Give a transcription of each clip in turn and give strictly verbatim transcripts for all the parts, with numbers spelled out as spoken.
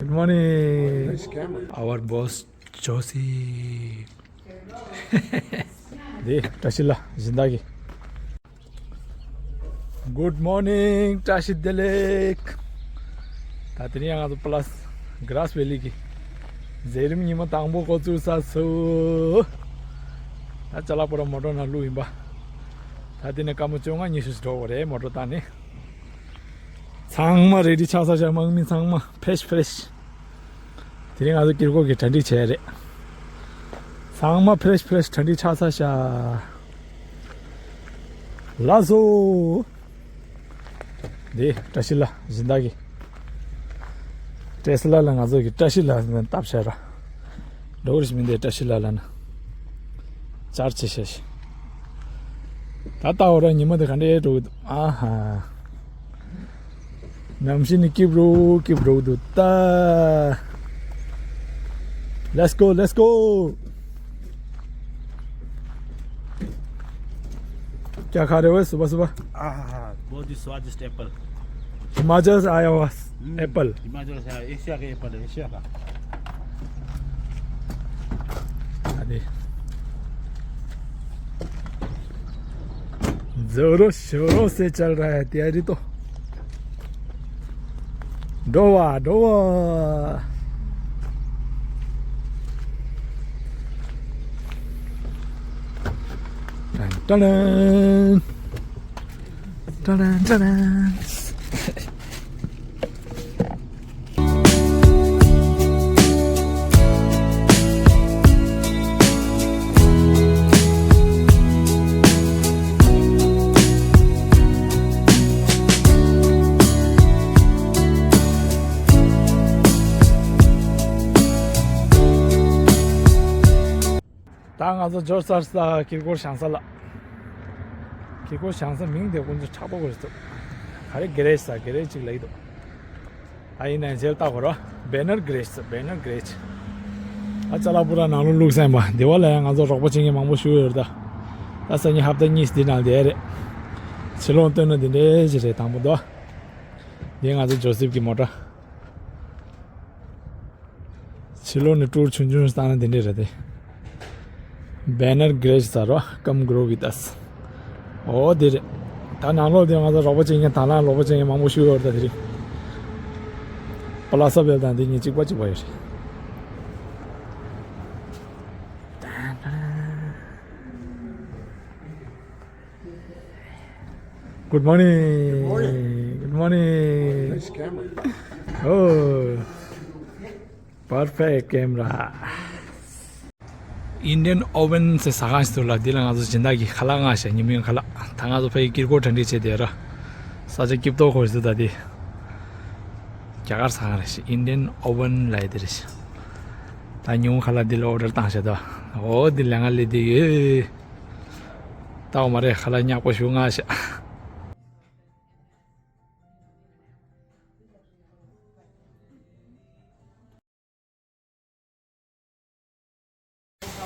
Good morning. Nice camera. Our boss Josie. འདི་བཀྲ་ཤིས་ལགས་སྦྱིན་བདག་གི། Good morning. བཀྲ་ཤིས་བདེ་ལེགས། ད་དེ་རིང་ཡང་ང་ཚོ་པ་ལ་སི་གྷ་ར་སི་ཝེ་ལི་གི་མཛད་རིམ་ཉི་མ་དང་པོ་འགོ་བཙུགས་ཚར་སོང་། ད་ཅ་ལག་པུ་ར་མོ་ཊོ་ནང་བླུགས་ཡིན་པ། ད་དེ་ནས་སྐར་མ་བཅོ་ལྔ་ཉི་ཤུ་ཞིག་འགྲོ་དགོས་རེད། མོ་ཊོ་བཏང་ནས། ཚང་མ་རེ་ཌི་ཆགས་ཚར་ཤག་དམག་མི་ཚང་མ་ཕེ་རེ་ཤི་ཕེ་རེ་ཤི། དེ་རིང་ང་ཚོ་དཀྱིལ་འཁོར་གྱི་གྲ་སྒྲིག་བྱས་རེད། ཚང་མ་ཕེ་རེ་ཤི་ཕེ་རེ་ཤི་གྲ་སྒྲིག་ཆགས་ཚར་ཤག་ལགས་སོ། འདི་བཀྲ་ཤིས་ལགས་སྦྱིན་བདག་གི། ཏེ་སི་ལ་ལ་ང་ཚོ་གི་བཀྲ་ཤིས་ལགས་ནས་བཏབ་བྱས་ར། འགྲོ་རིས་མི་འདི་བཀྲ་ཤིས་ལགས་ལ་ན། ཅར་ཆེ་ཤེས་ཤིག་ད་ལྟ་འོ་ར་ཉི་མ་འདི་ག་འདྲའི་འགྲོ་གི་འདུག་ཨ་ཧ། ནམ་ཞིག་ནི་སྐྱིབས་རོ་སྐྱིབས་རོ་འདུག་ད། Let's go, let's go. क्या खा रहे हो सुबह सुबह? आहा, बहुत ही स्वादिष्ट एप्पल। हिमाचल से आया हुआ एप्पल। हिमाचल से आया, एशिया का एप्पल है, एशिया का। अरे। जोरों शोरों से चल रहा है तैयारी तो। डोवा, डोवा। टन, टन। टन, टन। ད་ང་ཚོ་འབྱོར་ཚར་ས་དཀྱིལ་འཁོར་བཞེངས་ས་ལ། དཀྱིལ་འཁོར་བཞེངས་ས་མིང་དེ་ཁོང་ཚོ་ཁྲག་པོ་གོ་རེད་འདུག་ག་རེ་གེ་རེ་ཇི་ས་གེ་རེ་ཇི་ཅིག་ལབ་ཀྱི་འདུག་ད་ཡིན་ནའི་མཇལ་ལྟ་གོ་ར། བེ་ནར་གེ་རེ་ཇི་ས་བེ་ནར་གེ་རེ་ཇི། ཨ་ཅ་ལག་པུ་ར་ནང་ལོགས་བླུགས་ས་ཡིན་པ། དེ་བ་ལ་ཡང་ང་ཚོ་རོགས་པ་བྱེད་མཁན་མང་པོ་ཞིག་ཡོད་རེད་ད། ད་སང་ཉིན་ཧབ་ཏ་གཉིས་འདི་ནང་བསྡད་རེད། ཕྱི་ལོགས་སྟོན་ན་འདི་འདྲའི་ཞིག་རེད་དང་པོ་དོ། འདི་ང་ཚོ་ཇོ་སིབ་ཀྱི་མོ་ཊ། ཕྱི་ལོགས་ནས་ཊུར་ཆུང་ཆུང་བཏང་ན་འདི་འདྲས་རེད་དེ། Banner Garage ཟེར་རོ། Come grow with us. ཨོ་དེ་རེད། ད་ནང་ལོགས་དེ་ང་ཚོ་རོགས་པ་བྱེད་མཁན་དང་བླངས་རོགས་པ་བྱེད་མཁན་མང་པོ་ཞིག་ཡོད་རེད་ད་དེ་རིང་། པ་ལ་ས་བེལ་དང་དེ་གཉིས་གཅིག་པ་གཅིག་པ་ཡོད་རེད། Good morning. Good morning. Good morning. Nice camera. Oh, perfect camera. Indian Oven ཟེར་ཟ་ཁང་ཞིག་འདུག་ལ། འདི་ལ་ང་ཚོ་སྦྱིན་བདག་གིས་ཁ་ལག་མངགས་ཤག་ཉིན་མོའི་ཁ་ལག་ད་ང་ཚོ་ཕ་གི་དཀྱིལ་འཁོར་གྲ་སྒྲིག་བྱས་བསྡད་ར། ས་ཆ་སྐྱིད་ཏོག་ཁོ་ཞིག་འདུག་ད་འདི། རྒྱ་གར་ཟ་ཁང་རེད་ཤག Indian Oven ལབ་ཡ་དེ་རེད་ཤག་ད་ཉིན་མོ་ཁ་ལག་འདི་ལ་ཨོ་ཌར་བཏང་ཤག་ད། ཨོ་འདི་ལས་ང་ལས་འདི་ཡོད། ལྟ་བ་མ་རེད། ཁ་ལག་ཉག་པོ་ཞིག་མངགས་ཤག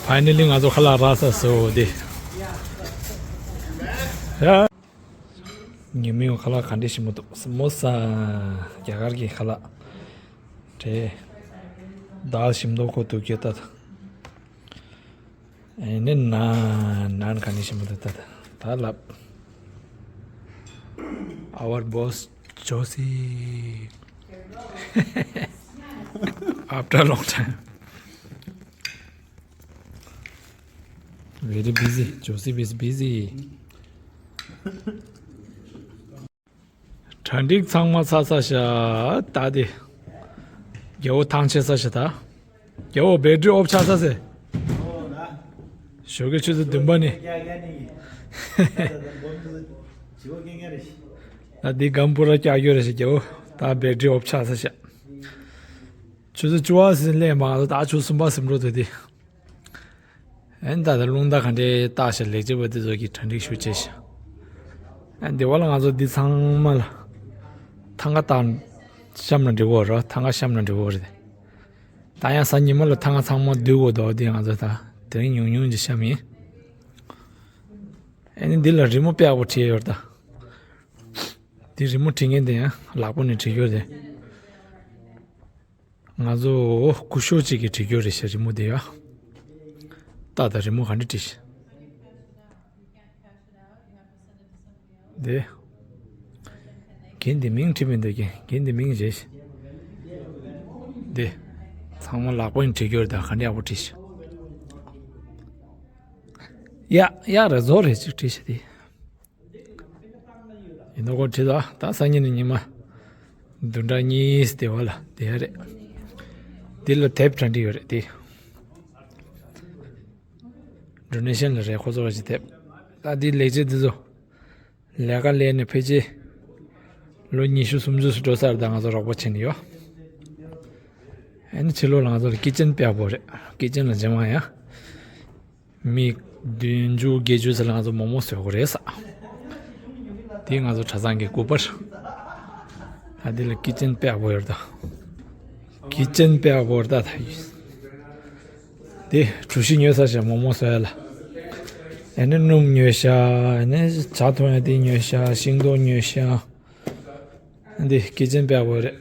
Finally ང་ཚོ་ཁ་ལག་རག་ཚར་སོང་དེ། ཡ། ཉིན་མོའི་ཁ་ལག་ག་འདྲ་ཞིམ་པོ་འདུག་སི་མོ་ས། རྒྱ་གར་གྱི་ཁ་ལག་རེད། དཱལ་ཞིམ་མདོག་ཁ་པོ་འདུག་གི་ད། ཨེ་ནི་ན་ན་ག་ནས་ཞིམ་པོ་འདུག་ད་ད་ལབ། Our boss Josie. After a long time. Very busy. Josie is busy. གྲ་སྒྲིག་ཚང་མ་ཚར་ཚར་ཤག་ད་དེ། རྒྱལ་བོ་ཐང་ཆད་ཚར་ཤག་ད། རྒྱལ་བོ་བེ་ཊི་རི་ཨོཕ་ཆགས་ཚར་ཟེར། ཞོགས་ཀའི་ཆུ་ཚོད་བདུན་པ་ནས། ད་འདི་སྒམ་པུ་ར་བཀྱག་རྒྱུ་རེད་ཤག་རྒྱལ་བོ། ད་བེ་ཊི་རི་ཨོཕ་ཆགས་ཚར་ཤག་ཆུ་ཚོད་བཅུ་པ་ཟིན་སླེབས་མ་ད་ཆུ་ཚོད་གསུམ་པ་ཟིན་འགྲོ་དེ་དེ། ཨན་ད་ད་རླུང་རྟ་ག་འདྲའི་རྟགས་ཤིག་ལེགས་བྱེད་པ་འདི་ཚོ་གིས་གྲ་སྒྲིག་ཞུ་བྱས་ཤག་ཨན་དེ་བ་ལ་ང་ཚོ་འདི་ཚང་མ་ལ་ཐང་ག་བཏང་བཤམས་ན་འགྲིག་གོ་ར། ཐང་ག་བཤམས་ན་འགྲིག་གོ་རེད། ད་ཡང་གཟའ་ཉི་མ་ལ་ཐང་ག་ཚང་མ་བསྡུ་དགོས་འདུག་འདི་ང་ཚོ་ད་དེ་རིང་ཉུང་ཉུང་ཅིག་བཤམས་ཡིན། ཨ་ནི་འདི་ལ་རི་མོ་དཔེ་ཡག་པོ་བྲིས་ཡོད་ད། འདི་རི་མོ་བྲིས་མཁན་དེ་ཡང་ལག་པ་ནས་བྲིས་ཡོད་དེ། ང་ཚོ་སྐུ་ཞབས་གཅིག་གིས་བྲིས་རྒྱུ་རེད་ཤག་རི་མོ་དེ་ཡ། ཏག་ཏག་རི་མོ་ག་འདྲ་བྲིས་ཤག་དེ། རྒན་དེ་མིང་བྲིས་མི་འདུག་རྒན། རྒན་དེ་མིང་བརྗེད་ཤག་དེ། ཚང་མ་ལག་པ་ཡིན་བྲིས་རྒྱུ་རེད། ད་ག་འདྲ་ཡག་པོ་བྲིས་ཤག་ཡ་ཡ་ར་བཟོ་རེད་ཅིག་བྲིས་ཤག་དེ། ཡིན་ནོ་གོ་བྲིས་ད། ད་སང་ཉིན་ནི་ཉི་མ་བདུན་ཕྲག་གཉིས་དེ་བ་ལ་དེ་ཡ་རེད། འདི་ལ་དེབ་གྲ་འགྲིག་ཡོད་རེད་དེ། ཌོ་ནེ་ཤན་ལ་རེད་ཁོ་ཚོ་བ་ཞིག་དེབ། ད་འདི་ལེགས་བྱས་འདི་ཚོ་ལས་ཀ་ལས་ནས་ཕལ་ཆེར་ལོ་ཉི་ཤུ་སུམ་ཅུ་སུ་འགྲོ་སར་ད་ང་ཚོ་རོགས་པ་བྱེད་ནི་ཡོད། ཨ་ནི་ཕྱི་ལོགས་ལ་ང་ཚོ་ལ་ཀི་ཅན་དཔེ་ཡག་པོ་རེད། ཀི་ཅན་ལ་རྗེས་མ་ཡ། མི་བདུན་ཅུ་བརྒྱད་ཅུ་ཙམ་ལ་ང་ཚོ་མོག་མོག་བཟོ་དགོས་རེད་ས། དེ་ང་ཚོ་གྲྭ་ཚང་གི་སྐུ་པར། ད་དེ་ལ་ཀི་ཅན་དཔེ་ཡག་པོ་ཡོད་རེད་ད། ཀི་ཅན་དཔེ་ཡག་པོ་རེད་ད་ད། དེ་གྲུ་བཞི་ཉོས་ས་ཞིག་མོག་མོག་བཟོ་ཡ་ལ། ཨ་ནི་སྣུམ་ཉོས་ཤག་ཨ་ནི་ཇ་འཐུང་ཡ་དེ་ཉོས་ཤག་ཤིང་ཏོག་ཉོས་ཤག་འདི་ཀི་ཅན་དཔེ་ཡག་པོ་རེད།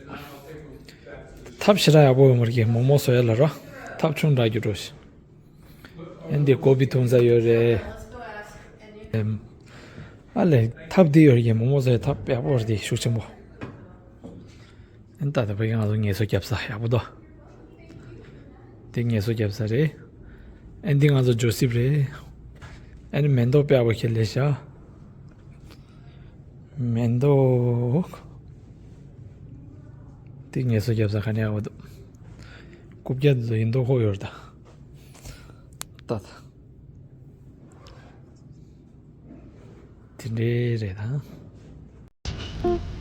ཐབ་ཞེ་དྲག་ཡག་པོ་ཡོད་མ་རེད་གི། མོག་མོག་བཟོ་ཡ་ལ་རོ། ཐབ་ཆུང་དྲགས་རྒྱུ་འགྲོ་ཞིག་ཨ་འདི་ཀོ་ཕི་འཐུང་ས་ཡོད་རེད། ཨེམ། ཨ་ལས་ཐབ་འདི་ཡོད་རེད་གི། མོག་མོག་བཟོ་ཡ་ཐབ་ཡག་པོ་རེད་དེ་ཤུགས་ཆེན་པོ། ཨ་ནི་ད་ལྟ་བར་ང་ཚོ་ངལ་གསོ་རྒྱབ་ས་ཡག་པོ་འདུག་དེ་ངལ་གསོ་རྒྱབ་ས་རེད། ཨ་ནི་འདི་ང་ཚོ་ཇོ་སིབ་རེད། ཨ་ནི་མེ་ཏོག་དཔེ་ཡག་པོ་ཁྱེར་སླེབས་ཤག་མེ་ཏོག་དེ་ངལ་གསོ་རྒྱབ་ས་ག་ནས་ཡག་པོ་འདུག་རྐུབ་བཀྱག་འདི་ཚོ་ཡིན་མདོག་ཁོག་ཡོད་རེད་ད། ད་ད། དེ་འདྲའི་རེད་ད།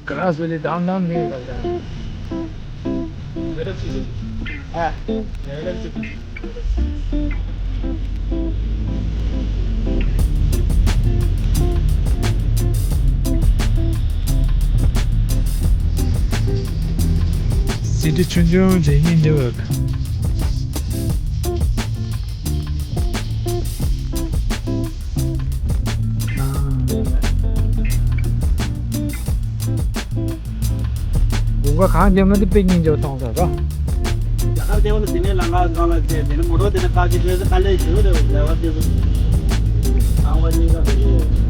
Grass really down down here like that. སི་ཊི་ཆུང་ཆུང་རེད་ཡིན་འདི་བ། དགུན་ཁ་གངས་རྒྱབ་ན་དེ་དཔེ་སྙིང་རྗེ་པོ་མཐོང་ས་རོ། རྒྱ་གར་དེ་བ་ལ་དེ་ནས་ལམ་ཁ་སྒང་ལ་བསྡད། དེ་ནས་མོ་ཊ་དེ་ནས་ཁ་ཅིག་བྲོས་ཚེ་དཀའ་ལས་ཞེ་པོ་རེད། ལས་བ་དེ་ཚོ་ཨང་བ་གཉིས་ཀ་དེ་རེད།